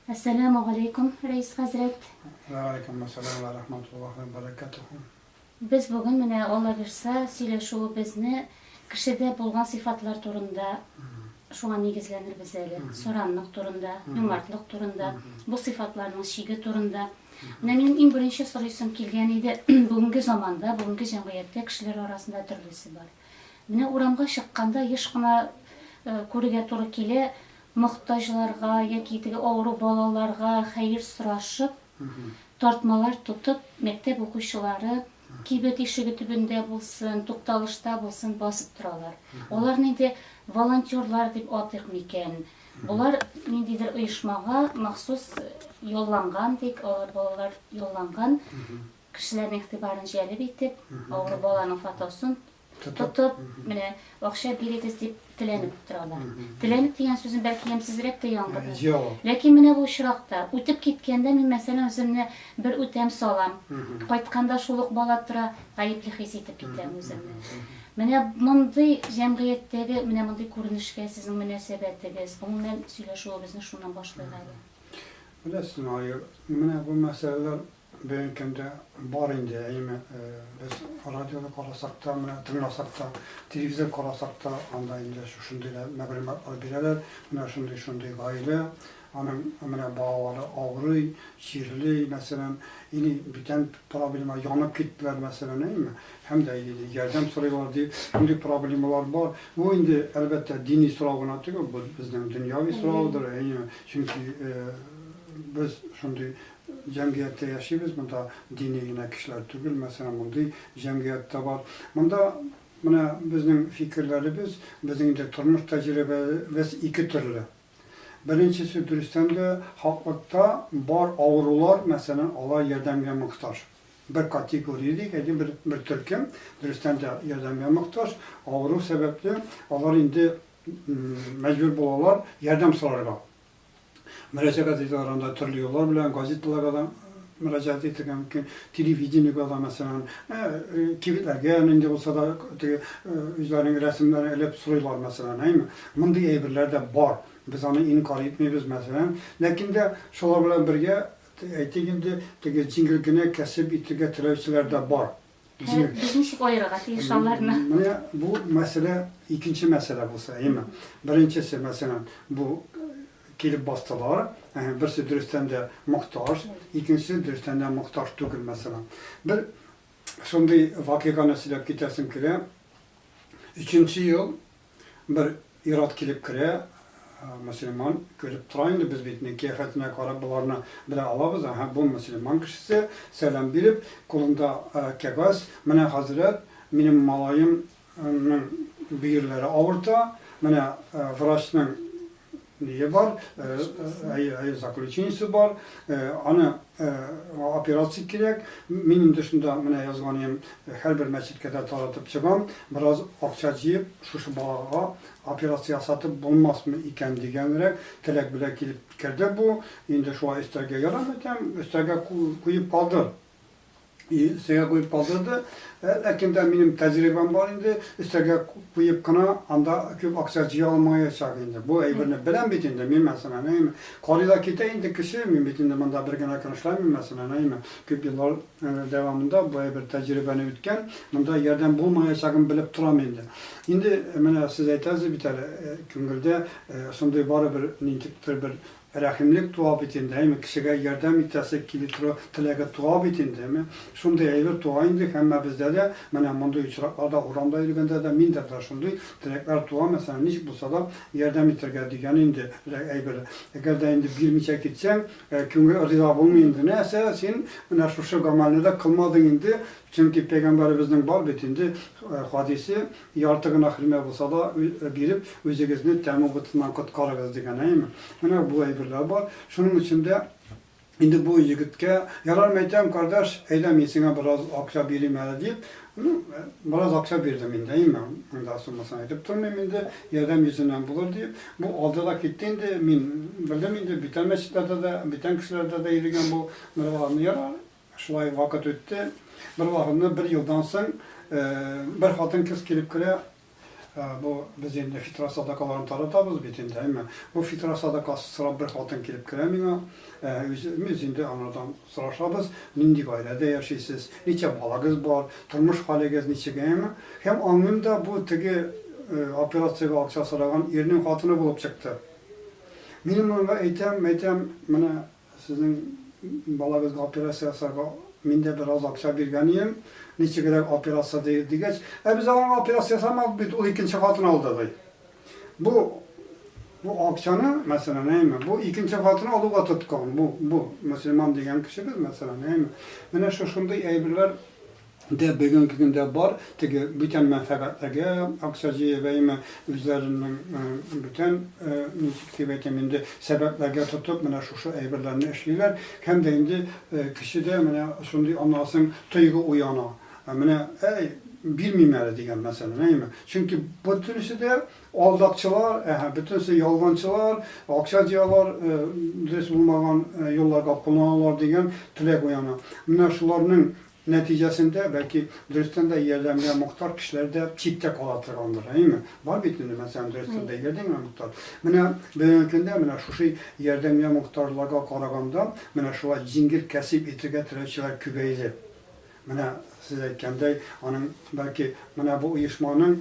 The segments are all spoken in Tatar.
Әссәләмү галәйкүм, Рәис хәзрәт. Вә галәйкүм әссәлам вә рахматуллаһи вә бәрәкәтүһү. Без бүген менә, Алла бирса, сөйләшүебезне кешедә булган сыйфатлар турында, шуңа нигезләнербез әле. Саранлык турында, юмартлык турында, бу сыйфатларның чиге турында. Менә минем иң беренче сорыйсым килгән иде, бүгенге заманда, бүгенге җәмгыятьтә кешеләр арасында төрлесе бар. Менә урамга чыкканда еш кына күрергә туры килә, Мохтаҗларга яки теге авыру балаларга хәер сорашып, тартмалар тотып, мәктәп укучылары кибет ишеге төбендә булсын, тукталышта булсын басып торалар. Аларны инде волонтерлар дип атыйк микән? Болар ниндидер оешмага махсус ялланган дик, алар балалар ялланган кешеләрнең игътибарын җәлеп итеп, авыру баланың фотосын тотып, менә акча бирегез дип теләнеп торалар. Теләнеп дигән сүзем бәлки ямьсезрәк тә яңгырый. Ләкин менә бу очракта үтеп киткәндә мин, мәсәлән, үземне бер үтәм салам. Кайтканда шул ук бала тора, гаепле хис итеп китәм үземне. Менә мондый җәмгыятьтәге менә мондый күренешкә сезнең мөнәсәбәтегез, гомумән, сөйләшүебезне шуннан башлыйк әле. Беләсезме, Айгөл, менә бу мәсьәләләр Бүгенге көндә бар инде, әйеме, без радионы карасак та, менә тыңласак та, телевизор карасак та, анда инде шушындый да мәгълүматлар бирәләр. Менә шундый-шундый гаилә, аның менә балалары авырый, чирли, мәсәлән, или бүтән проблема, янып киттеләр, мәсәлән, әйеме, һәм дә инде ярдәм сорыйлар дип, шундый проблемалар бар. Бу инде, әлбәттә, дини сорау гына түгел, бу безнең дөньяви сораудыр, әйеме, чөнки без шундый Җәмгыятьтә яшибез, монда дини генә кешеләр түгел, мәсәлән, мондый җәмгыять тә бар. Монда менә безнең фикерләребез, безнең инде тормыш тәҗрибәбез ике төрле. Беренчесе, дөрестән дә, хаклыкта бар авырулар, мәсәлән, алар ярдәмгә мохтаҗ. Бер категория дик, әйтик, бер, бер төркем, дөрестән дә ярдәмгә мохтаҗ, авыру сәбәпле алар инде мәҗбүр булалар ярдәм сорарга. Мөрәҗәгать итәләр анда төрле юллар белән, газеталарга да мөрәҗәгать итәргә мөмкин, телевидениегә дә, мәсәлән, кибетләргә нинди булса да теге үзләренең рәсемнәрен элеп сорыйлар, мәсәлән, әйме? Мондый әйберләр дә бар. Без аны инкарь итмибез, мәсәлән. Ләкин дә шулар белән бергә, әйтик инде, теге җиңел генә кәсеп итергә теләүчеләр дә бар. Җиңел. Без ничек аерырга тиеш аларны? Менә бу мәсьәлә икенче мәсьәлә булса, әйеме? Беренчесе, мәсәлән, бу килеп бастылар, берсе дөрестән дә мохтаж, икенчесе дөрестән дә мохтаж түгел, мәсәлән. Бер шундый вакыйганы сөйләп китәсем килә. Өченче ел Бер ир-ат килеп керә, мөселман, күреп тора инде, без бит инде кыяфәтенә карап боларны белә алабыз, әһә, бу мөселман кешесе, сәлам биреп, кулында кәгазь, менә, хәзрәт, минем малаемның бөерләре авырта, менә врачның Ние бар, әйе, әйе, заключениесе бар, аны операция кирәк. Мин инде шунда менә язган идем, һәрбер мәчеткә дә таратып чыгам, бераз акча җыеп, шушы балага операция ясатып булмасмы икән дигәнрәк теләк белән килеп керде бу. Инде шулай өстәлгә ярам әйтәм, өстәлгә куеп калдыр. Өстәлгә куеп калдырды. Ләкин дә минем тәҗрибәм бар инде, өстәлгә куеп кына анда күп акча җыя алмаячак инде. Бу әйберне беләм бит инде, мин мәсәлән, әйеме. Карый да китә инде кеше, мин бит инде монда бер генә көн эшләмим, мәсәлән, әйеме. Күп еллар дәвамында бу әйбер тәҗрибәне үткән, монда ярдәм булмаячагын белеп торам инде. Инде менә сез әйтәсез бит әле, күңелдә шундый барыбер ниндидер бер Рәхимлек туа бит инде, әйме, кешегә ярдәм итәсе килү туры теләге туа бит инде, әйме. Шундый әйбер туа инде һәммәбездә дә, менә мондый очракларда урамда йөргәндә дә, миндә дә шундый теләкләр туа, мәсәлән, ничек булса да ярдәм итәргә дигән инде әйбер. Әгәр дә инде бирмичә китсәң, күңел риза булмый инде, нәрсә син менә шушы гамәлне дә кылмадың инде, чөнки пәйгамбәребезнең бар бит инде хадисе, Ярты гына хөрмә булса да биреп, үзегезне тәмуг утыннан коткарыгыз, дигән, әйеме? Менә бу әйберләр бар. Шуның өчен дә инде бу егеткә, Ярар, мәйтәм, кардәш, әйдә, мин сиңа бераз акча бирим әле, дип, ну, бераз акча бирдем инде, әйеме? Монда суммасын әйтеп тормыйм инде, ярдәм йөзеннән булыр дип. Бу алды да китте инде, мин белдем инде, бүтән мәчетләрдә дә, бүтән кешеләрдә дә йөрегән бу морзаларны. Ярар, Шулай вакыт үтте. Бер вакытны, бер елдан соң, бер хатын-кыз килеп керә. Бу без инде фитра садакаларын таратабыз бит инде, әйме. Бу фитра садакасы сорап бер хатын килеп керә миңа. Үзебез инде аңардан сорашабыз, нинди гаиләдә яшисез, ничә балагыз бар, тормыш хәлегез ничек, әйме. Һәм аңлыйм да, бу теге операциягә акча сораган ирнең хатыны булып чыкты. Мин моңа әйтәм, әйтәм, менә Сезнең балагызга операция ясарга мин дә бераз акча биргән ием, ничегрәк операция ди, дигәч, ә без аңа операция ясамадык бит, ул икенче хатын алды, ди. Бу бу акчаны, мәсәлән, әйме, бу икенче хатын алуга тоткан, бу, бу мөселман дигән кешебез, мәсәлән, әйме. Менә шушындый әйберләр дә бүгенге көндә бар, теге бүтән мәнфәгатьләргә акча җыеп, әйме, үзләренең бүтән, ничек дип әйтим инде, сәбәпләргә тотып, менә шушы әйберләрне эшлиләр. Һәм дә инде кешедә менә шундый аннан соң тойгы уяна. Менә, әй, бирмим әле дигән, мәсәлән, әйме. Чөнки бөтенесе дә Алдакчылар, әһә, бөтенесе ялганчылар, акча җыялар, дөрес булмаган юлларга кулланалар дигән теләк уяна. Менә шуларның нәтиҗәсендә, бәлки, дөрестән дә ярдәмгә мохтар кешеләр дә читтә кала торгандыр, әйеме? Бар бит инде, мәсәлән, дөрестән дә ярдәмгә мохтар. Менә бүгенге көндә менә шушы ярдәмгә мохтарларга караганда, менә шулай җиңел кәсеп итергә теләүчеләр күбәйде. Менә сез әйткәндәй, аның бәлки менә бу оешманың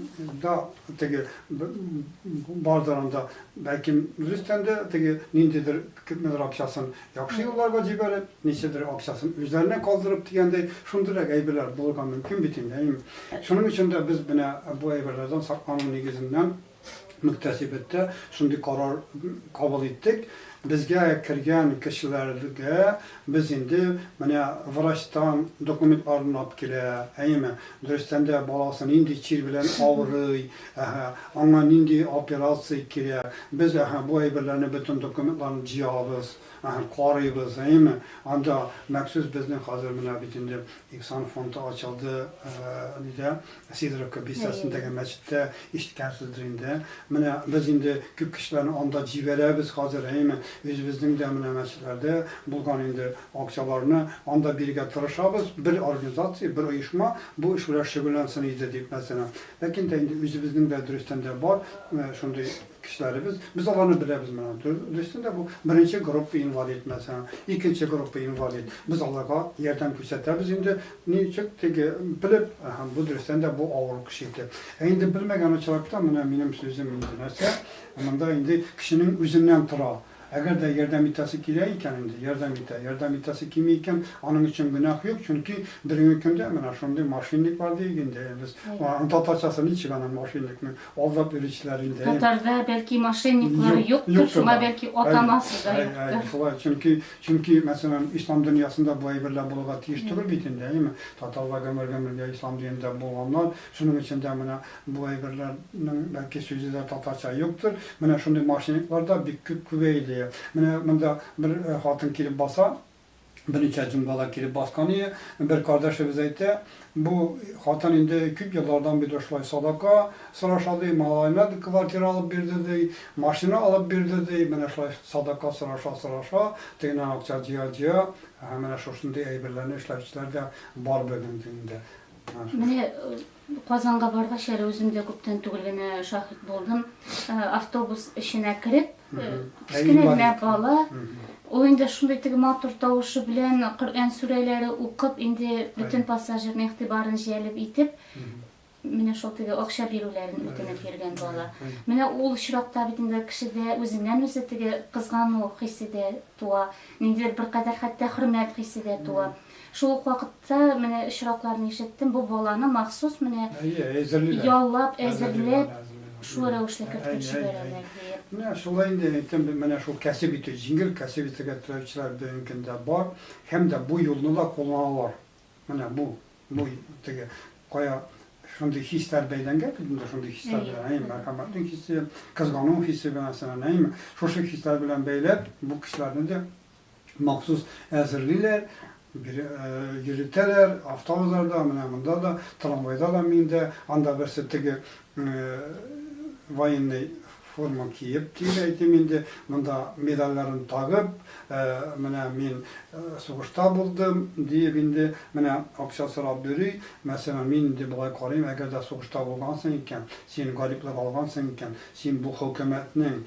да теге бардыр анда, бәлкем дөрестән дә теге ниндидер күпмедер акчасын яхшы юлларга җибәреп, ничәдер акчасын үзләренә калдырып дигәндәй, шундыйрак әйберләр булырга мөмкин бит инде, әйеме? Шуның өчен дә без менә бу әйберләрдән саклану нигезеннән мөхтәсибәттә шундый карар кабул иттек. Безгә кергән кешеләргә без инде менә врачтан документларын алып килә, әйеме, дөрестән дә баласы нинди чир белән авырый, әһә, аңа нинди операция кирәк. Без әһә бу әйберләрне бөтен документларын җыябыз, әһә, карыйбыз, әйеме. Анда махсус безнең хәзер менә бит инде Ихсан фонды ачылды, нидә, Сидоровка бистәсендәге мәчеттә ишеткәнсездер инде. Менә без инде күп кешеләрне анда җибәрәбез хәзер, әйеме? Үзебезнең дә менә мәчетләрдә булган инде акчаларны анда бирергә тырышабыз. Бер организация, бер оешма бу эш белән шөгыльләнсен иде дип, мәсәлән. Ләкин дә инде үзебезнең дә дөрестән дә бар шундый Кешеләребез, без аларны беләбез менә. Дөрестән дә бу беренче группа инвалид, мәсәлән, икенче группа инвалид. Без аларга ярдәм күрсәтәбез инде, ничек теге белеп, һәм бу дөрестән дә бу авыру кеше итеп. Ә инде белмәгән очракта, менә минем сүзем инде нәрсә, монда инде кешенең үзеннән тора. Әгәр дә ярдәм итәсе килә икән инде, ярдәм итә. Ярдәм итәсе килми икән, аның өчен гөнаһ юк, чөнки бүгенге көндә менә шундый мошенниклар диек инде без. Аның татарчасы ничек аның мошенникның? Алдап йөрүчеләр инде. Татарда бәлки мошенниклар юктыр, шуңа бәлки атамасы да юктыр. Шулай, чөнки, чөнки, мәсәлән, ислам дөньясында бу әйберләр булырга тиеш түгел бит инде, әйеме? Татарлар гомер-гомергә ислам динендә булганнар, шуның өчен дә менә Бу әйберләрнең бәлки сүзе дә татарча юктыр. Менә шундый мошенниклар да бик күп күбәйде. Менә монда бер хатын килеп баса, берничә җомгада килеп баскан ие, бер кардәшебез әйтә, бу хатын инде күп еллардан бирле шулай садака сораша ди, малаена квартира алып бирде ди, машина алып бирде ди, менә шулай садака сораша-сораша, тегеннән акча җыя-җыя, менә шушындый әйберләрне эшләүчеләр дә бар бүгенге көндә. Менә Казанга баргач әле үзем дә күптән түгел генә шаһит булдым. Автобус эченә кереп, кечкенә генә бала, ул инде шундый теге матур тавышы белән Коръән сүрәләре укып, инде бөтен пассажирның игътибарын җәлеп итеп, менә шул теге акча бирүләрен үтенеп йөргән бала. Менә ул очракта бит инде кешедә үзеннән-үзе теге кызгану хисе дә туа, ниндидер беркадәр хәтта хөрмәт хисе дә туа. Шул ук вакытта менә очракларны ишеттем, бу баланы махсус менә яллап, әзерләп, шул рәвешле кертеп җибәрәләр диеп. Менә шулай инде әйтәм, менә шул кәсеп итү, җиңел кәсеп итәргә теләүчеләр бүгенге көндә бар һәм дә бу юлны да кулланалар. Менә бу, бу теге кая шундый хисләр бәйләнгән бит инде, шундый хисләр белән, әйе, мәрхәмәтнең хисе, кызгану хисе мәсәлән, әйеме? Шушы хисләр белән бәйләп, бу кешеләрне дә махсус әзерлиләр, йөретәләр, автобусларда, менә монда да, трамвайда да миндә, анда берсе теге военный форма киеп дип әйтим инде, монда медальләрен тагып, менә мин сугышта булдым диеп инде менә акча сорап йөри. Мәсәлән, мин инде болай карыйм, әгәр дә сугышта булгансың икән, син гариплек алгансың икән, син бу хөкүмәтнең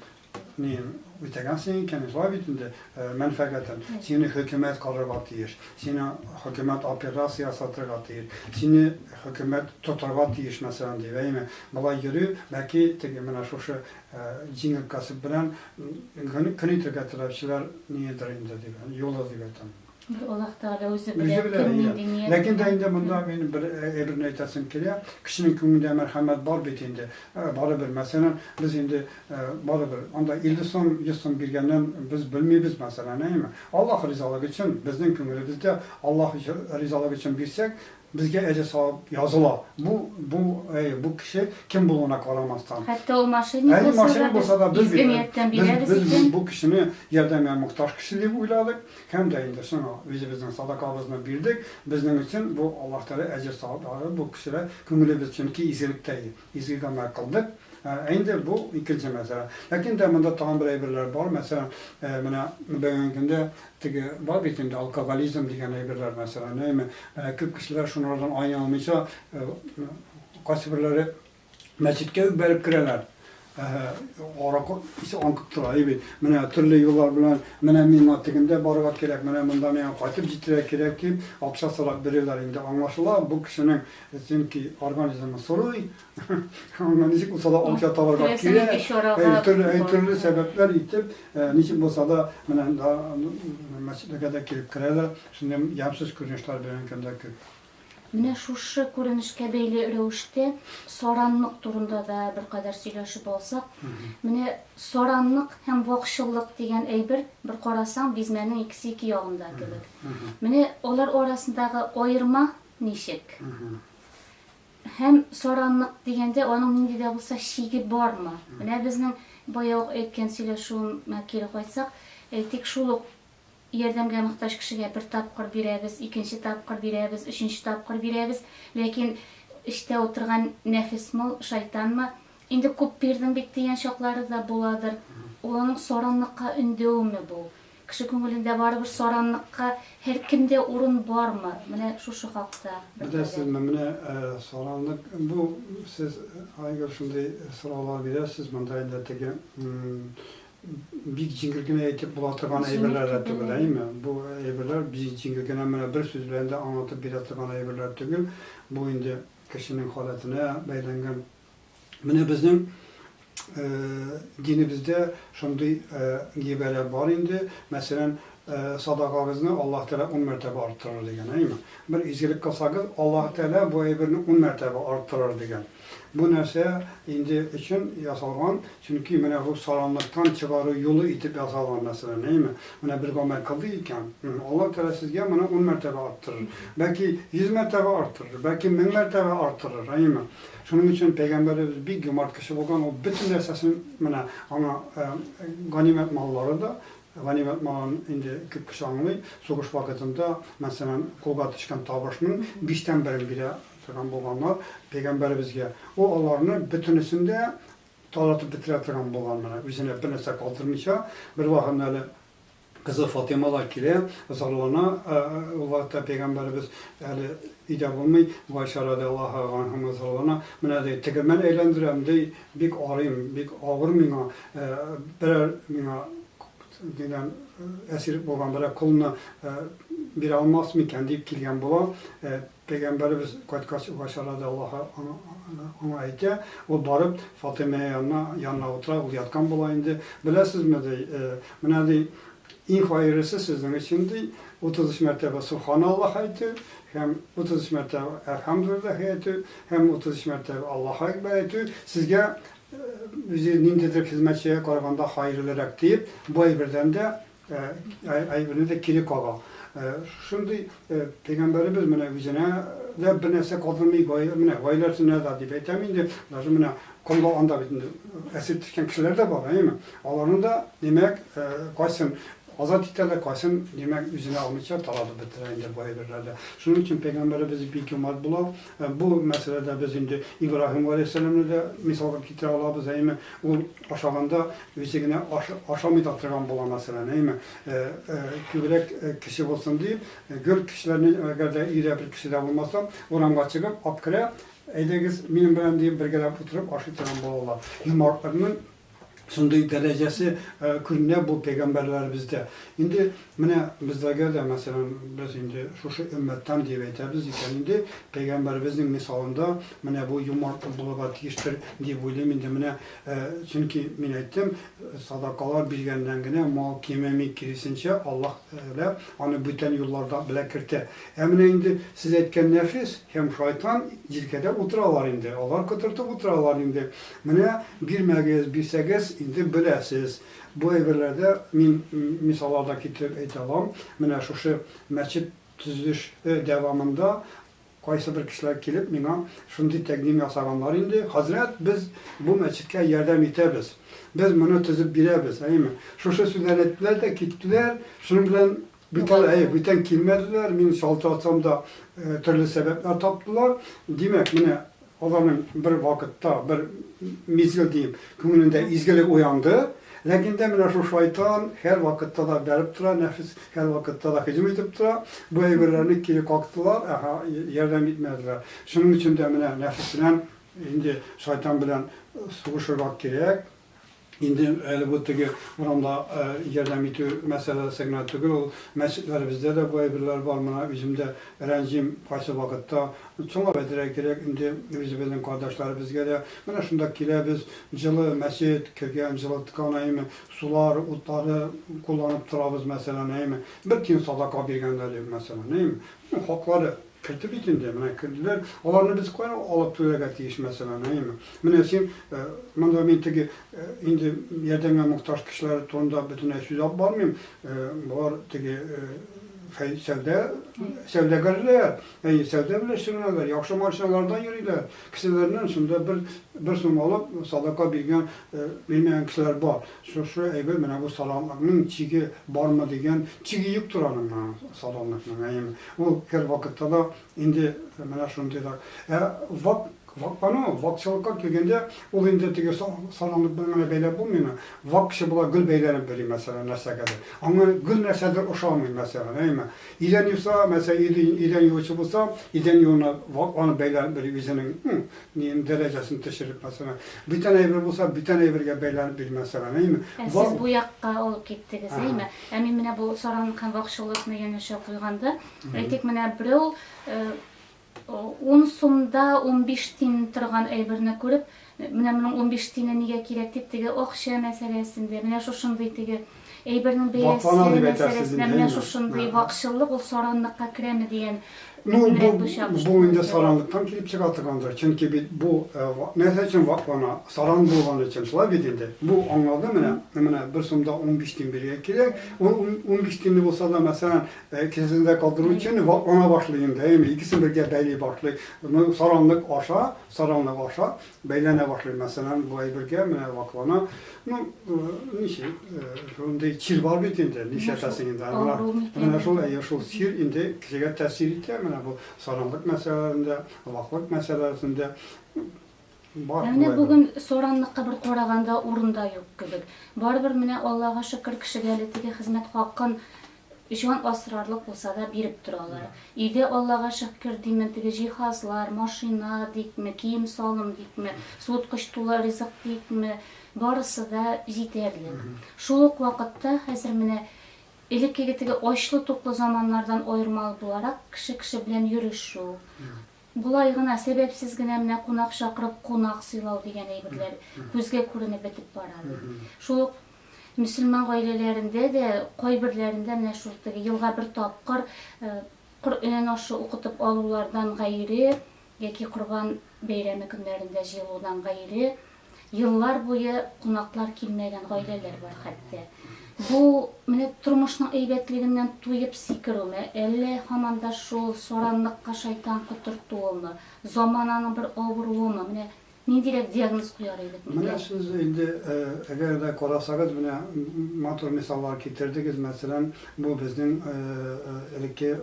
ни үтәгәнсең икән, шулай бит инде, мәнфәгатен. Сине хөкүмәт карарга тиеш, сине хөкүмәт операция ясатырга тиеш, сине хөкүмәт тотарга тиеш, мәсәлән, дип, әйеме? Болай йөрү, бәлки, теге менә шушы җиңел кәсеп белән көн итәргә теләүчеләр ниедер инде, дип, юлы дип әйтәм. Бер Аллаһ Тәгалә үзе белә, кем нинди ният Ләкин дә инде монда мин бер әйберне әйтәсем килә. Кешенең күңелендә мәрхәмәт бар бит инде. Барыбер, мәсәлән, без инде барыбер анда 50 сум, 100 сум биргәннән без белмибез, мәсәлән, әйеме? Аллаһ ризалыгы өчен, безнең күңелебездә Аллаһ ризалыгы өчен бирсәк, Безгә әҗер-савап языла. Бу, бу, әйе, бу кеше кем булуына карамастан. Хәтта ул мошенник Әйе, булса да, мошенник без булса да, без изге бит, нияттән без, бирәбез без икән. бу кешене ярдәмгә мохтаҗ кеше дип уйладык һәм дә инде шуңа үзебезнең садакабызны бирдек. Безнең өчен бу Аллаһ Тәгалә әҗер-савап язды бу кешегә, күңелебез чөнки изгелектә, изге гамәл кылдык. Ә инде бу икенче мәсьәлә. Ләкин дә монда тагын бер әйберләр бар. Мәсәлән, менә бүгенге көндә теге бар бит инде алкоголизм дигән әйберләр, мәсәлән, әйеме? Күп кешеләр шунардан айный алмыйча, кайсыберләре мәчеткә үк бәреп керәләр. Аракы исе аңкып тора, әйе бит. Менә төрле юллар белән, менә миңа тегендә барырга кирәк, менә монда миңа кайтып җитәргә кирәк дип, акча сорап бирәләр. Инде аңлашыла, бу кешенең чөнки организмы сорый, Аңа ничек булса да акча табарга кирәк. Төрле, төрле сәбәпләр итеп, ничек булса да, менә мәчетләргә дә килеп керәләр. Шундый ямьсез күренешләр бүгенге көндә күп. Менә шушы күренешкә бәйле рәвештә саранлык турында да беркадәр сөйләшеп алсак. Менә саранлык һәм вакчыллык дигән әйбер, бер карасаң, бизмәнең икесе ике ягында кебек. Менә алар арасындагы аерма ничек? Һәм саранлык дигәндә аның нинди дә булса чиге бармы? Менә безнең бая ук әйткән сөйләшүемә кире кайтсак, әйтик, шул ук ярдәмгә мохтаҗ кешегә бер тапкыр бирәбез, икенче тапкыр бирәбез, өченче тапкыр бирәбез, ләкин эчтә утырган нәфесме ул, шайтанмы, инде күп бирдең бит дигән чаклары да буладыр. Ул аның саранлыкка өндәвеме бу? Кеше күңелендә барыбер саранлыкка һәркемдә урын бармы? Менә шушы хакта беркадәр. Беләсезме, менә саранлык, бу сез, Айгөл, шундый сораулар бирәсез, монда инде теге бик җиңел генә әйтеп була торган Җиңел әйберләр дә түгел, түгел, әйе. әйеме? Бу әйберләр бик җиңел генә менә бер сүз белән дә аңлатып бирә торган әйберләр түгел. Бу инде кешенең халәтенә бәйләнгән. Менә безнең динебездә шундый гыйбарә бар инде, мәсәлән, садакагызны Аллаһ Тәгалә ун мәртәбә арттырыр дигән, әйеме? Бер изгелек кылсагыз, Аллаһ Тәгалә бу әйберне ун мәртәбә арттырыр дигән. Бу нәрсә инде өчен ясалган, чөнки менә бу саранлыктан чыгару юлы итеп ясалган, мәсәлән, әйеме? Менә бер гамәл кылды икән, Аллаһ Тәгалә сезгә моны ун мәртәбә арттырыр. Бәлки, 100 мәртәбә арттырыр, бәлки, 1000 мәртәбә арттырыр, әйеме? Шуның өчен пәйгамбәребез бик юмарт кеше булган, ул бөтен нәрсәсен менә аңа ганимәт маллары да, ганимәт малын инде күп кеше аңлый, сугыш вакытында, мәсәлән, кулга төшкән табышның биштән берен бирә торган булганнар пәйгамбәребезгә. Ул аларны бөтенесен дә таратып бетерә торган булган, менә үзенә бернәрсә калдырмыйча. Бервакытны әле Кызы Фатыйма да килә, зарлана, ул вакытта пәйгамбәребез әле өйдә булмый, Гайшә радиаллаһу ганһума зарлана, менә ди, тегермән әйләндерәм, ди, бик арыйм, бик авыр миңа, берәр миңа дигән әсир булган берәр колны бирә алмас микән, дип килгән була. Пәйгамбәребез кайткач, Гайшә радиаллаһу аңа әйтә, ул барып Фатыйма янына янына утыра, ул яткан була инде. Беләсезме, ди, менә ди, иң хәерлесе сезнең өчен, ди, 33 мәртәбә Субханаллаһ әйтү һәм 33 мәртәбә Әлхәмдүлилләһ әйтү һәм 33 мәртәбә Аллаһу әкбәр әйтү сезгә үзе ниндидер хезмәтчегә караганда хәерлерәк, диеп, бу әйбердән дә Әйберне дә кире кага. Шундый пәйгамбәребез менә үзенә дә бер нәрсә калдырмый, менә гаиләсенә дә дип әйтәм инде, даже менә колга анда бит инде әсир төшкән кешеләр дә бар, әйеме? Аларны да, димәк, кайсын азат итә дә, кайсын, димәк, үзенә алмыйча таратып бетерә инде бу әйберләрдә. Шуның өчен пәйгамбәребез бик юмарт була. Бу мәсьәләдә без инде Ибраһим галәйһиссәламне дә мисалга китерә алабыз, әйеме? Ул ашаганда үзе генә ашамый да торган була, мәсәлән, әйеме? Күбрәк кеше булсын дип, гел кешеләрне, әгәр дә өйдә бер кеше дә булмаса, урамга чыгып, ап керә, әйдәгез минем белән дип, бергәләп утырып ашый торган булалар. Юмартлыкның шундый дәрәҗәсе күренә бу пәйгамбәрләребездә. Инде менә безләргә дә, мәсәлән, без инде шушы өммәттән дип әйтәбез икән инде, пәйгамбәребезнең мисалында менә бу юмартлык булырга тиештер дип уйлыйм инде менә, чөнки мин әйттем, садакалар биргәннән генә мал кимеми, киресенчә, Аллаһ Тәгалә аны бүтән юлларда белән кертә. Ә менә инде сез әйткән нәфес һәм шайтан җилкәдә утыралар инде, алар котыртып утыралар инде. Менә бирмәгез, бирсәгез, инде беләсез. Бу әйберләрдә мин мисаллар да китереп әйтә алам. Менә шушы мәчет төзелеш дәвамында кайсы бер кешеләр килеп миңа шундый тәкъдим ясаганнар инде, Хәзрәт, без бу мәчеткә ярдәм итәбез. Без моны төзеп бирәбез, әйеме? Шушы сүзләрне әйттеләр дә киттеләр. Шуның белән Бүтән, әйе, бүтән килмәделәр, мин шалтыратсам да, төрле сәбәпләр таптылар. Димәк, менә аларның бер вакытта, бер мизгел диим, күңелендә изгелек уянды. Ләкин дә менә шул шайтан һәр вакытта да бәреп тора, нәфес һәр вакытта да һөҗүм итеп тора. Бу әйберләрне кире кактылар, әһә, ярдәм итмәделәр. Шуның өчен дә менә нәфес белән, инде шайтан белән сугышырга кирәк. Инде әле бу теге урамда ярдәм итү мәсьәләсе генә түгел, ул мәчетләребездә дә бу әйберләр бар. Менә үзем дә рәнҗим кайсы вакытта. Чынлап әйтергә кирәк, инде үзебезнең кардәшләребезгә дә менә шунда киләбез, җылы мәчет, кергән, җылыткан, әйеме, сулар, утлары кулланып торабыз, мәсәлән, әйеме. Бер тиен садака биргәннәр юк, мәсәлән, әйеме. Хаклары Керде бит инде, менә керделәр. Аларны без каян алып түләргә тиеш, мәсәлән, әйеме? Менә син, монда мин теге инде ярдәмгә мохтаҗ кешеләр турында бөтенләй сүз алып бармыйм. Болар теге сәүдә, сәүдәгәрләр, әйе, сәүдә белән шөгыльләнәләр, яхшы машиналарда йөриләр. Кесәләреннән шунда бер, бер сум алып, садака биргән, бирмәгән кешеләр бар. Шушы әйбер, менә бу саранлыкның чиге бармы дигән, чиге юктыр аның, менә саранлыкның, әйеме? Ул һәрвакытта да инде менә шундыйрак. Ә вак, ваклану, вакчылыкка килгәндә, ул инде теге саранлык белән генә бәйләп булмый аны. Вак кеше була, гел бәйләнеп йөри, мәсәлән, нәрсәгәдер. Аңа гел нәрсәдер ошамый, мәсәлән, әйеме? Идән юса, мәсәлән, идән юучы булса, идән юуына вакланып бәйләнеп йөри үзенең, Ниен дәрәҗәсен төшереп, мәсәлән. Бүтән әйбер булса, бүтән әйбергә бәйләнеп йөри, мәсәлән, әйеме? Ә сез бу якка алып киттегез, әйеме? Ә мин менә бу саранлык һәм вакчыллыкны янәшә куйганда, әйтик, менә берәү ун сумда 15 тин торган әйберне күреп, менә моның 15 тине нигә кирәк дип, теге акча мәсьәләсендә, менә шушындый теге әйбернең бәясе мәсьәләсендә, менә шушындый вакчыллык ул саранлыкка керәме дигән Ну, бу, бу инде саранлыктан килеп чыга торгандыр. Чөнки бит бу нәрсә өчен ваклана? Саран булган өчен, шулай бит инде. Бу аңлады менә, менә бер сумда 15 тин бирергә кирәк. Ул 15 тинне булса да, мәсәлән, кесәсендә калдыру өчен ваклана башлый инде, әйеме? Икесен бергә бәйли башлый. Ну, саранлык аша, саранлык аша Бәйләнә башлый, мәсәлән, бу әйбергә менә ваклана. Ну, ничек, шундый чир бар бит инде, нишләтәсең инде. Менә шул, әйе, шул чир инде кешегә тәэсир итә, менә бу саранлык мәсьәләләрендә, ваклык мәсьәләсендә бар. Ә менә бүген саранлыкка бер караганда урын да юк кебек. Барыбер менә Аллага шөкер, кешегә әле теге хезмәт хакын Җан асрарлык булса да биреп торалар. Өйдә Аллага шөкер димен, теге җиһазлар, машина дикме, кием-салым дикме, суыткыч тулы ризык дикме, барысы да җитәрлек. Шул ук вакытта хәзер менә элеккеге теге ачлы-туклы заманнардан аермалы буларак, кеше кеше белән йөрешү, болай гына, сәбәпсез генә менә кунак чакырып кунак сыйлау дигән әйберләр күзгә күренеп бетеп бара бит. Шул ук Мөселман гаиләләрендә дә кайберләрендә менә шул теге елга бер тапкыр Коръән ашы укытып алулардан гайре яки Корбан бәйрәме көннәрендә җыелудан гайре еллар буе кунаклар килмәгән гаиләләр бар хәтта. Бу менә тормышның әйбәтлегеннән туеп сикерүме, әллә һаман да шул саранлыкка шайтан котыртуымы, замананың бер авыруымы, менә. Ниндирәк диагноз куяр идек Менә микән? сез инде, әгәр дә карасагыз, менә матур мисаллар китердегез, мәсәлән, бу безнең элекке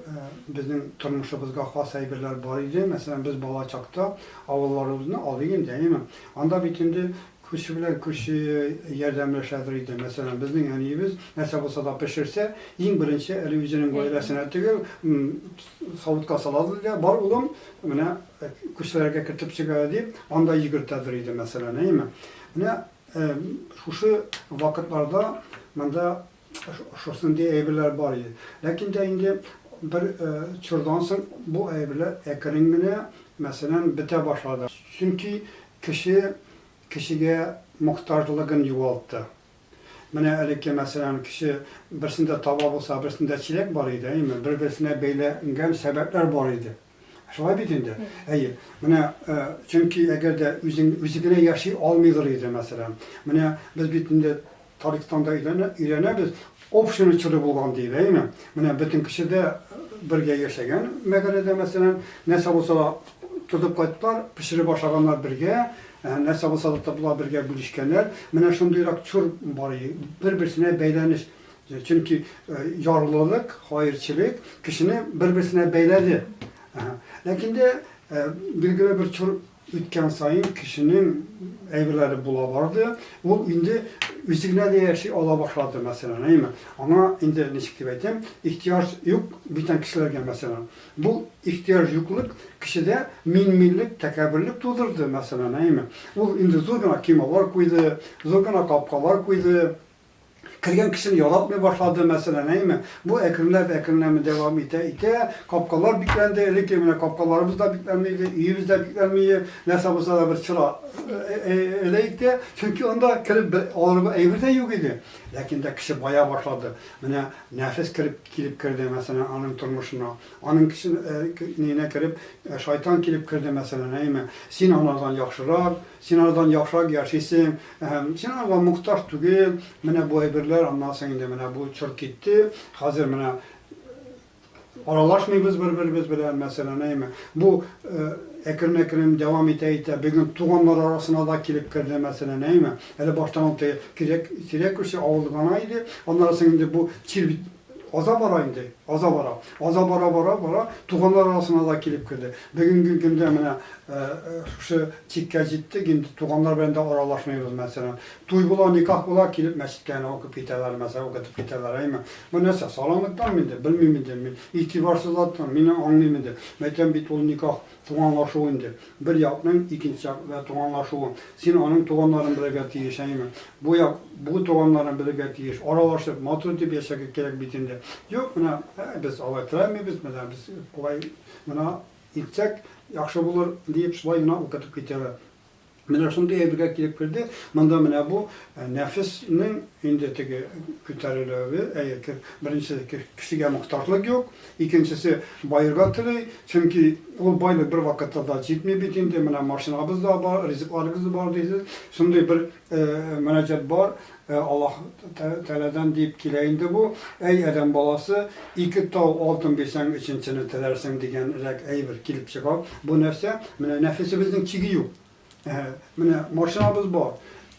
безнең тормышыбызга хас әйберләр бар иде. Мәсәлән, без бала чакта авылларыбызны алыйк инде, әйеме? Анда бит инде күрше белән күрше ярдәмләшәдер иде. Мәсәлән, безнең әниебез нәрсә булса да пешерсә, иң беренче әле үзенең гаиләсенә түгел, савытка саладыр да, бар, улым, менә күршеләргә кертеп чык әле дип, анда йөгертәдер иде, мәсәлән, әйеме? Менә шушы вакытларда монда шушындый әйберләр бар иде. Ләкин дә инде бер чордан соң бу әйберләр әкрен генә, мәсәлән, бетә башлады. Чөнки кеше кешегә мохтаҗлыгын югалтты. Менә элекке, мәсәлән, кеше берсендә таба булса, берсендә чиләк бар иде, әйеме? Бер-берсенә бәйләнгән сәбәпләр бар иде. Шулай бит инде? Әйе. Менә, чөнки әгәр дә үзең үзе генә яши алмыйдыр иде, мәсәлән. Менә без бит инде тарихтан да өйрәнәбез, община чоры булган диеп, әйеме? Менә бөтен кеше дә бергә яшәгән мәгарәдә, мәсәлән, нәрсә булса да тотып кайттылар, пешереп ашаганнар бергә, нәрсә булса да табыла бергә бүлешкәннәр. Менә шундыйрак чор бар иде, бер-берсенә бәйләнеш. Чөнки ярлылык, хаерчелек кешене бер-берсенә бәйләде. Ләкин дә билгеле бер чор үткән саен кешенең әйберләре була барды. Ул инде үзе генә дә яши ала башлады, мәсәлән, әйеме? Аңа инде, ничек дип әйтәм, ихтыяҗ юк бүтән кешеләргә, мәсәлән. Бу ихтыяҗ юклык кешедә мин-минлек, тәкәбберлек тудырды, мәсәлән, әйеме? Ул инде зур гына коймалар куйды, зур гына капкалар куйды. Кергән кешене яратмый башлады, мәсәлән, әйеме? Бу әкренләп-әкренләп дәвам итә-итә, капкалар бикләнде. Элек менә капкаларыбыз да бикләнми иде, өебез дә бикләнми иде. Нәрсә булса да бер чыра эләек тә, чөнки анда кереп бер алырга әйбер дә юк иде. Ләкин дә кеше бая башлады. Менә нәфес кереп килеп керде, мәсәлән, аның тормышына. Аның кеше ниенә кереп, шайтан килеп керде, мәсәлән, әйеме? Син анардан яхшырак, Син алардан яхшырак яшисең, син аларга мохтаҗ түгел, менә бу әйберләр, аннан соң инде менә бу чор китте, хәзер менә аралашмыйбыз бер-беребез белән, мәсәлән, әйеме. Бу әкрен-әкрен дәвам итә-итә, бүген туганнар арасына да килеп керде, мәсәлән, әйеме. Әле баштан ул теге кирәк күрше авыл гына иде, аннары соң инде бу чир бит Аза бара инде, аза бара. Аза бара, бара, бара, туганнар арасына да килеп керде. Бүгенге көндә менә шушы чиккә җиттек, инде туганнар белән дә аралашмыйбыз, мәсәлән. Туй була, никах була, килеп мәчеткә генә укып китәләр, мәсәлән, укытып китәләр, әйеме? Бу нәрсә, саламлыктанмы инде, белмим инде мин. Игътибарсызлыктан, мин аңлыйм инде. Мәйтәм бит ул никах Туганлашу инде. Бер якның икенче як белән туганлашуы. Син аның туганнарын белергә тиеш, әйеме? Бу як бу туганнарын белергә тиеш. Аралашып, матур итеп яшәргә кирәк бит инде. Юк, менә без алай теләмибез, менә без болай гына итсәк, яхшы булыр, диеп, шулай гына укытып китәләр. Менә шундый әйбергә килеп керде. Монда менә бу нәфеснең инде теге күтәрелүе, әйе, беренче кешегә мохтаҗлык юк, икенчесе баерга тели, чөнки ул байлык бер вакытта да җитми бит инде, менә машинабыз да бар, ризыкларыбыз да бар дисез. Шундый бер мөнәҗәт бар, Аллаһ Тәгаләдән дип килә инде бу, әй адәм баласы, ике тау алтын бирсәң, өченчене теләрсең дигәнрәк әйбер килеп чыга. Бу нәрсә? Менә нәфесебезнең чиге юк. Менә машинабыз бар,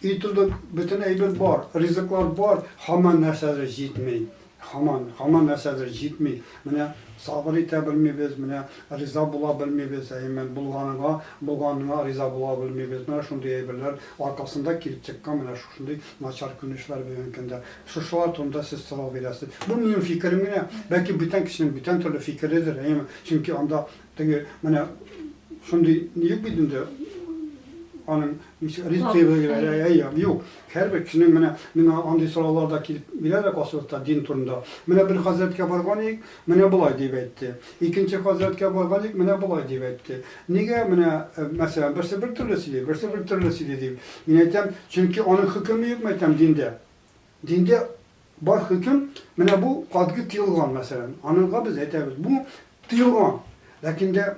өй тудык, бөтен әйбер бар, ризыклар бар, һаман нәрсәдер җитми. Һаман, һаман нәрсәдер җитми. Менә сабыр итә белмибез, менә риза була белмибез, әйеме, булганыңа, булганыңа риза була белмибез. Менә шундый әйберләр аркасында килеп чыккан менә шушындый начар күренешләр бүгенге көндә. Шушылар турында сез сорау бирәсез. Бу минем фикерем генә. Бәлки бүтән кешенең бүтән төрле фикередер, әйеме. Чөнки анда теге менә шундый ни юк бит инде, аның Әйе, юк. Һәрбер кешенең менә миңа андый сораулар да килеп бирә дә кайсыбердә дин турында. Менә бер хәзрәткә барган идек, менә болай дип әйтте. Икенче хәзрәткә барган идек, менә болай дип әйтте. Нигә менә, мәсәлән, берсе бер төрле сөйли, берсе бер төрле сөйли дип. Мин әйтәм, чөнки аның хөкеме юк, мәйтәм, диндә. Диндә бар хөкем, менә бу катгый тыелган, мәсәлән. Аныңга без әйтәбез, бу тыелган. Ләкин дә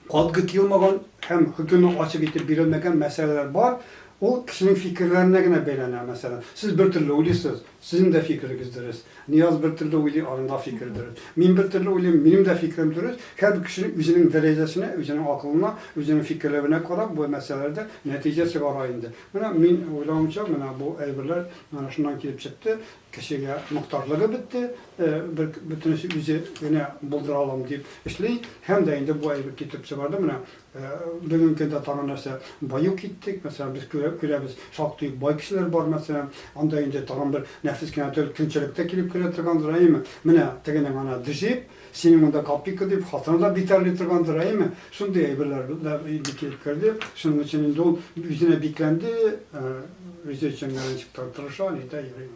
Катгый тыелмаган һәм хөкеме ачык итеп бирелмәгән мәсьәләләр бар, ул кешенең фикерләренә генә бәйләнә, мәсәлән, сез бер төрле уйлыйсыз, Сезнең дә фикерегез дөрес. Нияз бер төрле уйлый, аның да фикере дөрес. Мин бер төрле уйлыйм, минем дә фикерем дөрес. Һәрбер кеше үзенең дәрәҗәсенә, үзенең акылына, үзенең фикерләвенә карап, бу мәсьәләләрдә нәтиҗә чыгара инде. Менә мин уйлавымча, менә бу әйберләр менә шуннан килеп чыкты. Кешегә мохтаҗлыгы бетте, бер бөтенесе үзе генә булдыра алам дип эшли. Һәм дә инде бу әйбер китереп чыгарды. Менә Бүгенге көндә тагын нәрсә, баю киттек. Мәсәлән, без күрәбез, шактый бай кешеләр бар, мәсәлән. Анда инде тагын бер нәфес кенә түгел, көнчелек тә килеп керә торгандыр, әйеме? Менә тегенең ана джип, синең монда копейка дип, хатыны да битәрли торгандыр, әйеме? Шундый әйберләр дә инде килеп керде. Шуның өчен инде ул үзенә бикләнде, үзе өчен генә ничек тә тырыша, нитә, йөри.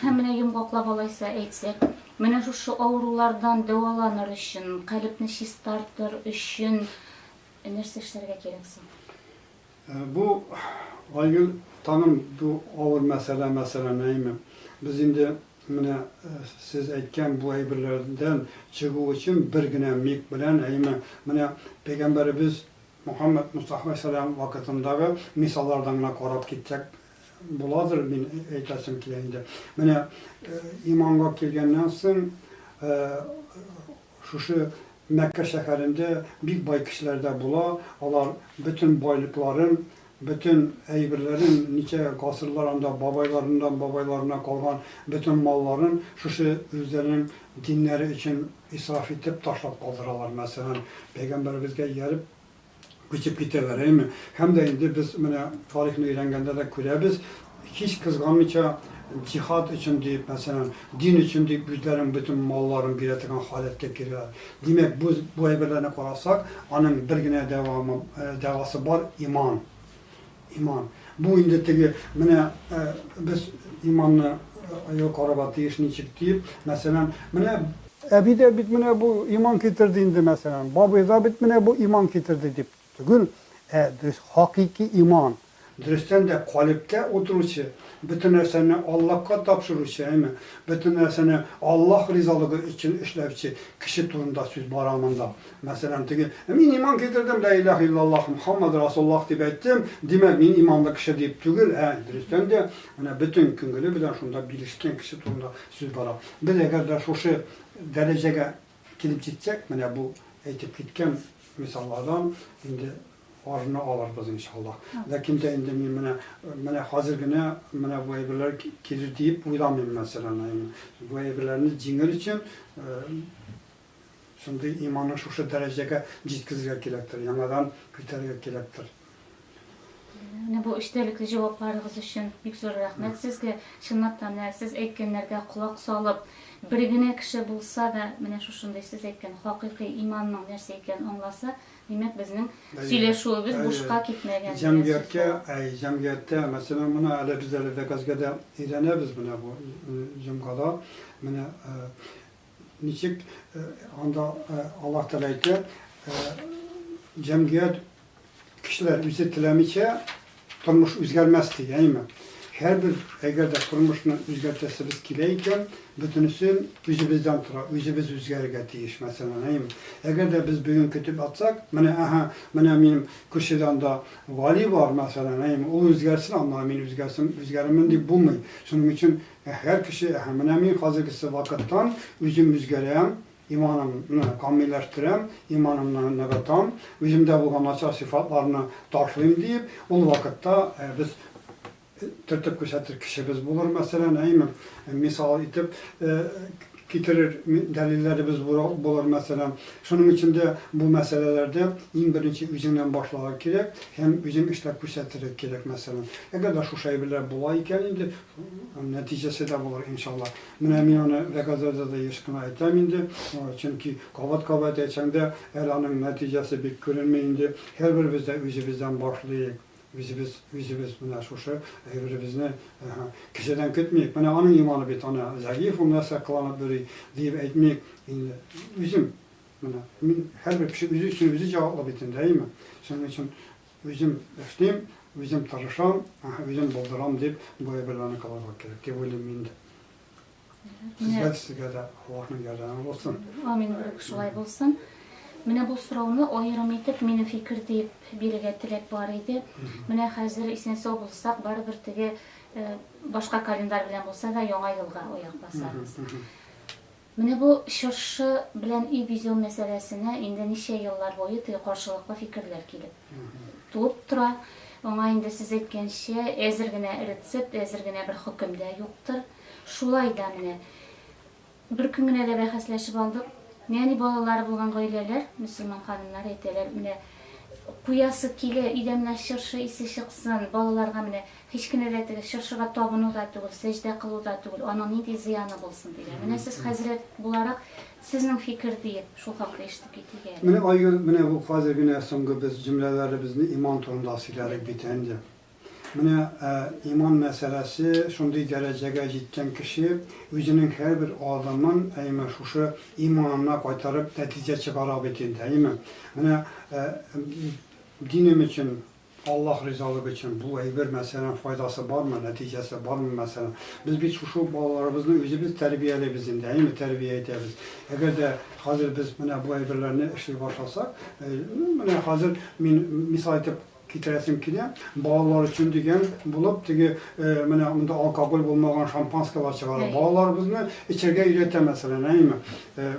Һәм менә йомгаклап алайса әйтсәк, менә шушы авырулардан дәваланыр өчен, калебне чистартыр өчен нәрсә эшләргә кирәк соң? Бу, Айгөл, таным, бу авыр мәсьәлә, мәсәлән, әйеме? Без инде менә сез әйткән бу әйберләрдән чыгу өчен бер генә миг белән, әйеме, менә пәйгамбәребез Мөхәммәд Мостафа галәйһиссәлам вакытындагы мисаллардан гына карап китсәк буладыр, мин әйтәсем килә инде. Менә иманга килгәннән соң, шушы Мәккә шәһәрендә бик бай кешеләр дә була, алар бөтен байлыкларын, бөтен әйберләрен, ничә гасырлар анда бабайларыннан бабайларына калган бөтен малларын шушы үзләренең диннәре өчен исраф итеп ташлап калдыралар. Мәсәлән, пәйгамбәребезгә ияреп, күчеп китәләр, әйеме? Һәм дә инде без менә тарихны өйрәнгәндә дә күрәбез, һич кызганмыйча җиһад өчен дип, мәсәлән, дин өчен дип үзләренең бөтен малларын бирә торган халәткә киләләр. Димәк, бу бу әйберләрне карасак, аның бер генә дәвамы, дәвасы бар, иман. Иман. Бу инде теге, менә без иманны карарга тиеш ничек диеп, мәсәлән, менә әби дә бит менә бу иман китерде инде, мәсәлән, бабай да бит менә бу иман китерде дип түгел, ә дөрес хакыйки иман. Дөрестән дә калебтә утыручы, бөтен нәрсәне Аллаһка тапшыручы, әйме, бөтен нәрсәне Аллаһ ризалыгы өчен эшләүче кеше турында сүз бара монда. Мәсәлән, теге, Мин иман китердем, лә иләһә иллаллаһ, Мөхәммәд расуллаһ дип әйттем, димәк, мин иманлы кеше дип түгел, ә дөрестән дә, менә бөтен күңеле белән шунда бирешкән кеше турында сүз бара. Без әгәр дә шушы дәрәҗәгә килеп җитсәк, менә бу әйтеп киткән мисаллардан инде арына алырбыз, иншаллаһ. Ләкин дә инде мин менә, менә хәзер генә менә бу әйберләр килер диеп уйламыйм, мәсәлән. Бу әйберләрне җиңер өчен Шундый иманны шушы дәрәҗәгә җиткезергә кирәктер, яңадан күтәрергә кирәктер. Менә бу эчтәлекле җавапларыгыз өчен бик зур рәхмәт сезгә. Чынлап та, менә сез әйткәннәргә колак салып, бер генә кеше булса да, менә шушындый сез әйткән хакыйкый иманның нәрсә икәнен аңласа, димәк, безнең сөйләшүебез бушка китмәгән дигән сүз Җәмгыятькә, әй, җәмгыятьтә, мәсәлән, моны әле без әле вәгазьгә дә өйрәнәбез менә бу җомгада. Менә Ничек анда Аллаһ Тәгалә әйтә, җәмгыять кешеләр үзе теләмичә тормыш үзгәрмәс ди, әйеме? Һәрбер әгәр дә тормышны үзгәртәсебез килә икән, бөтенесе үзебездән тора, үзебез үзгәрергә тиеш, мәсәлән, әйеме? Әгәр дә без бүген көтеп атсак, менә, әһә, менә минем күршедә анда Гали бар, мәсәлән, әйеме, ул үзгәрсен, аннары мин үзгәрсен, үзгәрермен дип булмый. Шуның өчен Ә һәр кеше, әһә, менә мин хәзергесе вакыттан үзем үзгәрәм, иманымны камилләштерәм, иманымны ныгытам, үземдә булган начар сыйфатларны ташлыйм диеп, ул вакытта без төртеп күрсәтер кешебез булыр, мәсәлән, әйеме, мисал итеп китерер дәлилләребез булыр, мәсәлән. Шуның өчен дә бу мәсьәләләрдә иң беренче үзеңнән башларга кирәк һәм үзең эшләп күрсәтергә кирәк, мәсәлән. Әгәр дә шушы әйберләр була икән инде, Нәтиҗәсе дә булыр, иншалла. Менә мин аны вәгазьләрдә дә еш кына әйтәм инде, чөнки кабат-кабат әйтсәң дә, әле аның нәтиҗәсе бик күренми инде. Һәрберебез дә үзебездән башлыйк. Үзебез, үзебез менә шушы әйберебезне кешедән көтмик. Менә аның иманы бит, ана зәгыйфь, ул нәрсә кыланып йөри, диеп әйтмик. Инде үзем, менә мин, һәрбер кеше үзе өчен үзе җаваплы бит инде, әйеме? Шуның өчен Үзем эшлим, үзем тырышам, үзем булдырам дип бу әйберләрне кылырга кирәк дип уйлыйм мин дә. Сезгә, сезгә дә Аллаһның ярдәме булсын. Амин, берүк шулай булсын. Менә бу сорауны аерым итеп, минем фикер диеп бирергә теләк бар иде. Менә хәзер исән-сау булсак, барыбер теге Башка календарь белән булса да, Яңа елга аяк басабыз. Менә бу чыршы белән өй бизәү мәсьәләсенә инде ничә еллар буе теге каршылыклы фикерләр килеп туып тора. Аңа инде сез әйткәнчә, әзер генә рецепт, әзер генә бер хөкем дә юктыр. Шулай да менә Бер көн генә дә бәхәсләшеп алдык. Нәни балалары булган гаиләләр, мөселман ханымнары әйтәләр, менә куясы килә, өйдә менә чыршы исе чыксын, балаларга менә һич кенә дә теге чыршыга табыну да түгел, сәҗдә кылу да түгел, аның нинди зыяны булсын, диләр. Менә сез хәзрәт буларак, сезнең фикер диеп, шул хакта ишетеп китик әле. Менә, Айгөл, менә бу хәзер генә соңгы без җөмләләребезне иман турында сөйләдек бит инде. Менә иман мәсьәләсе шундый дәрәҗәгә җиткән кеше үзенең һәрбер адымын, әйеме, шушы иманына кайтарып нәтиҗә чыгара бит инде, әйеме? Менә динем өчен, Аллаһ ризалыгы өчен бу әйбер, мәсәлән, файдасы бармы, нәтиҗәсе бармы, мәсәлән? Без бит шушы ук балаларыбызны үзебез тәрбиялибез инде, әйеме, тәрбия итәбез. Әгәр дә хәзер без менә бу әйберләрне эшли башласак, менә хәзер мин мисал итеп Китерәсем килә, балалар өчен дигән булып, теге менә монда алкоголь булмаган шампанскийлар чыгара. Балаларыбызны эчәргә өйрәтә, мәсәлән, әйеме?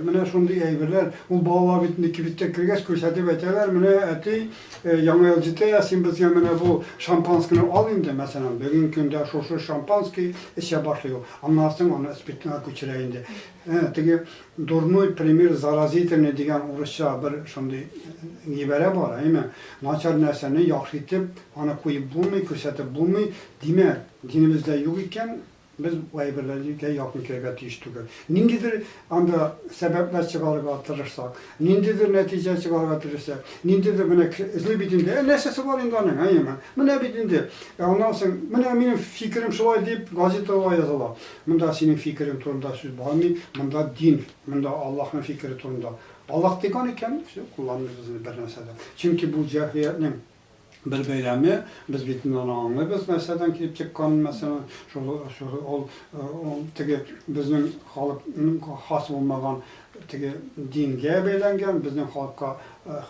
Менә шундый әйберләр. Ул балалар бит инде кибеткә кергәч күрсәтеп әйтәләр, менә әти, Яңа ел җитә, син безгә менә бу шампанскийны ал инде, мәсәлән, бүгенге көндә шушы шампанский эчә башлый ул. Аннан соң аны спиртныйга күчерә инде. Теге Дурной пример заразительный дигән урысча бер шундый гыйбарә бар, әйеме? Начар нәрсәне яхшы итеп аны куеп булмый, күрсәтеп булмый. Димәк, динебездә юк икән, без бу әйберләргә якын килергә тиеш түгел. Ниндидер анда сәбәпләр чыгарырга тырышсак, ниндидер нәтиҗә чыгарырга тырышсак, ниндидер менә эзли бит инде, ә нәрсәсе бар инде аның, әйеме? Менә бит инде. Ә аннан соң, менә минем фикерем шулай дип газеталарда языла. Монда синең фикерең турында сүз бармый, монда дин, монда Аллаһның фикере турында. Аллаһ дигән икән, всё, кулланмыйбыз инде бер нәрсә дә. Чөнки бу җәһлиятнең бер бәйрәме, без бит инде аны аңлыйбыз нәрсәдән килеп чыкканын, мәсәлән, шул, шул, ул, ул теге безнең халыкның хас булмаган теге дингә бәйләнгән, безнең халыкка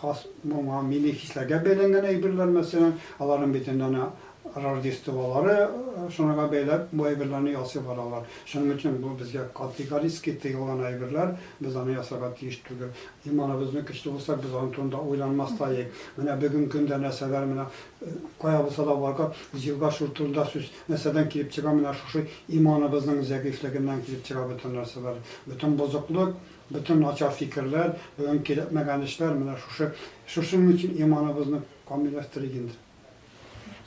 хас булмаган милли хисләргә бәйләнгән әйберләр, мәсәлән, аларның бит инде аны Рождестволары шунага бәйләп бу әйберләрне ясый баралар. Шуның өчен бу безгә категорически тыелган әйберләр, без аны ясарга тиеш түгел. Иманыбызны көчле булса, без аның турында уйланмас та идек. Менә бүгенге көндә нәрсәләр менә кая булса да барга җилгә шул турында сүз нәрсәдән килеп чыга, менә шушы иманыбызның зәгыйфьлегеннән килеп чыга бөтен нәрсәләр. Бөтен бозыклык, бөтен начар фикерләр, бүген кирәкмәгән эшләр менә шушы шушының өчен иманыбызны камилләштерик инде.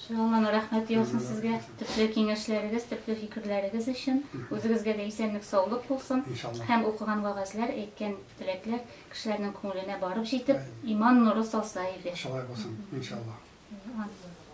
Алланың рәхмәте яусын сезгә, төпле киңәшләрегез, төпле фикерләрегез өчен. Үзегезгә дә исәнлек, саулык булсын. Һәм укыган вәгазьләр, әйткән теләкләр кешеләрнең күңеленә барып җитеп, иман нуры салса иде. Шулай булсын, иншалла. Амин.